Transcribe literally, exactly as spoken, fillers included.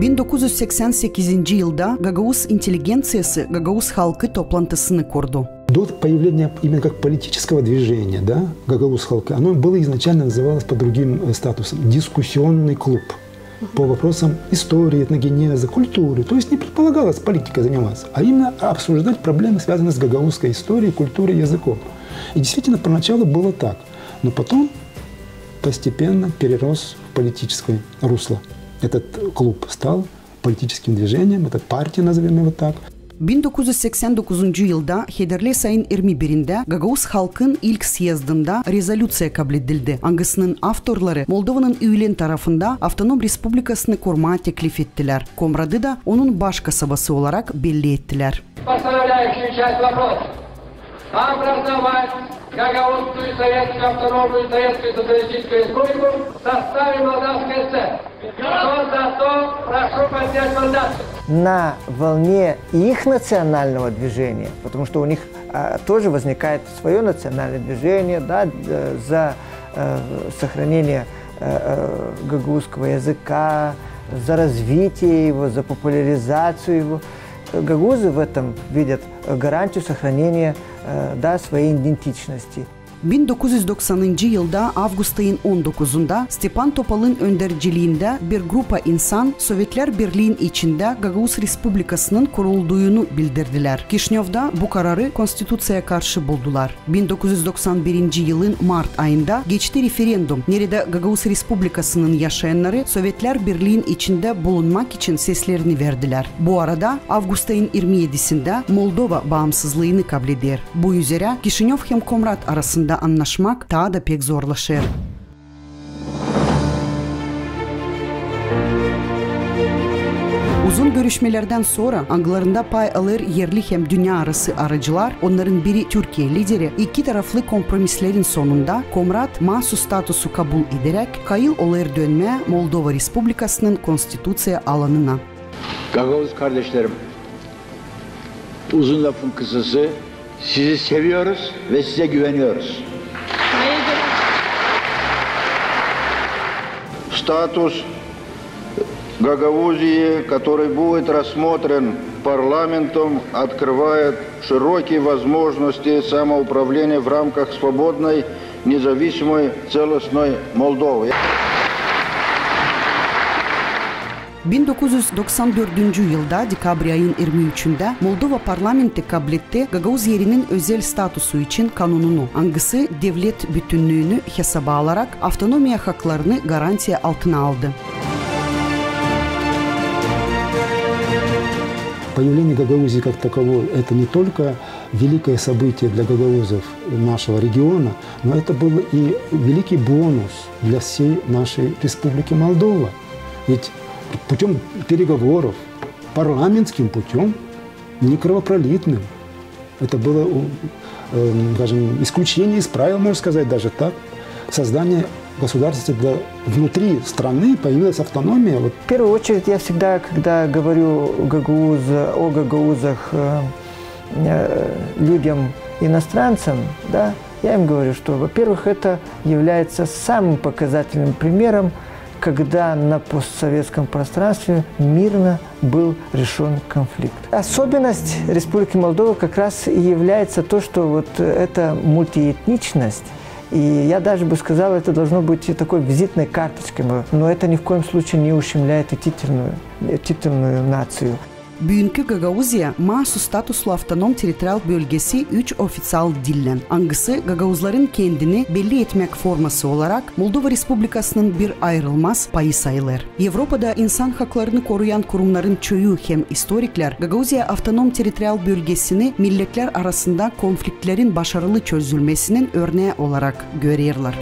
Bin dokuz üz seksän sekizinci yılda gagauz intelligenţiyası gagauz halkı toplantısını kurdu. До появления именно как политического движения, да, гагаузского, оно было изначально называлось под другим, э, статусом, дискуссионный клуб по вопросам истории, этногенеза, культуры. То есть не предполагалось политикой заниматься, а именно обсуждать проблемы, связанные с гагаузской историей, культурой, языком. И действительно, поначалу было так. Но потом постепенно перерос в политическое русло. Этот клуб стал политическим движением, это партия, назовём его так. Bin dokuz üz seksän dokuzuncu yılda hederlä ayın irmi birindä gagauz halkın ilk syezdindä rezolüţiya kabledildi, angısının avtorları Moldovanın üülen tarafında avtonom respublikasını kurmaa teklif ettilär, Komradı da onun baş kasabası olarak belli ettilär. Постановляющую часть вопроса. Образовать Гагаузскую Советскую Автономную Советскую Социалистическую Республику в составе Молдавской ССР. Кто за, то прошу поднять мандат. На волне их национального движения, потому что у них, а, тоже возникает своё национальное движение, да, д-, за, э, сохранение, э, э, гагаузского языка, за развитие его, за популяризацию его. Гагузы в этом видят, э, гарантию сохранения, э, да, своей идентичности. Bin dokuz üz doksanıncı yılda avgust ayın on dokuzunda Stepan Topalın önderciliindä bir grupa insan Sovetlär Birliin içindä Gagauz Respublikasının kurulduunun bildirdilär. Kişinövda bu kararı konstituţiyaya karşı buldular. Bin dokuz üz doksan birinci yılın mart ayında geçti referendum, neredä Gagauz Respublikasının yaşayannarı Sovetlär Birliin içindä bulunmak için seslerini verdilär. Bu arada avgust ayın irmi edisindä Moldova baansızlıını kableder. Bu üzerä Kişinöv hem Komrat arasında annaşmak taa da pek zorlaşêr. Uzun görüşmelerdän sora, angılarında pay alêr erli hem dünnearası aracılar, onnarın biri Türkiye lideri, iki taraflı kompromislerin sonunda Komrat maasus statusu kabul ederäk, kayıl olêr dönmää Moldova Respublikasının konstituţiya alanına. Gagauz kardeşlerim, uzun lafın kısası, sizi seviyoruz ve size güveniyoruz. Статус Гагаузии, который будет рассмотрен парламентом, открывает широкие возможности самоуправления в рамках свободной, независимой, целостной Молдовы. Bin dokuz üz doksan dördüncü yılda dekabr ayın irmi üçündä Moldova parlamenti kabletti Gagauz Erinin özel statusu için kanununu, angısı devlet bütünnüünü hesaba alarak avtonomiya haklarını garantiya altına aldı. Появление Гагаузии как таковой — это не только великое событие для гагаузов нашего региона, но это был и великий бонус для всей нашей Республики Молдова. Ведь путём переговоров, парламентским путём, не кровопролитным, это было, у-, эм, скажем, исключение из правил, можно сказать даже так, создание государства для, внутри страны появилась автономия. Вот. В первую очередь, я всегда, когда говорю гагауз-, о гагаузах, э, э, людям, иностранцам, да, я им говорю, что, во-первых, это является самым показательным примером, когда на постсоветском пространстве мирно был решён конфликт. Особенность Республики Молдова как раз и является то, что вот эта мультиэтничность, и я даже бы сказал, это должно быть и такой визитной карточкой, но это ни в коем случае не ущемляет и титульную, э, титульную нацию. Büünkü Gagauziya maasus statuslu avtonom territorial bölgesi üç ofiţial dillän, angısı gagauzların kendini belli etmäk forması olarak Moldova Respublikasının bir ayırılmaz payı sayılêr. Evropada insan haklarını koruyan kurumnarın çoyu hem istoriklär Gagauziya avtonom territorial bölgesini milletlär arasında konfliktlerin başarılı çözülmesinin örnää olarak görerlär.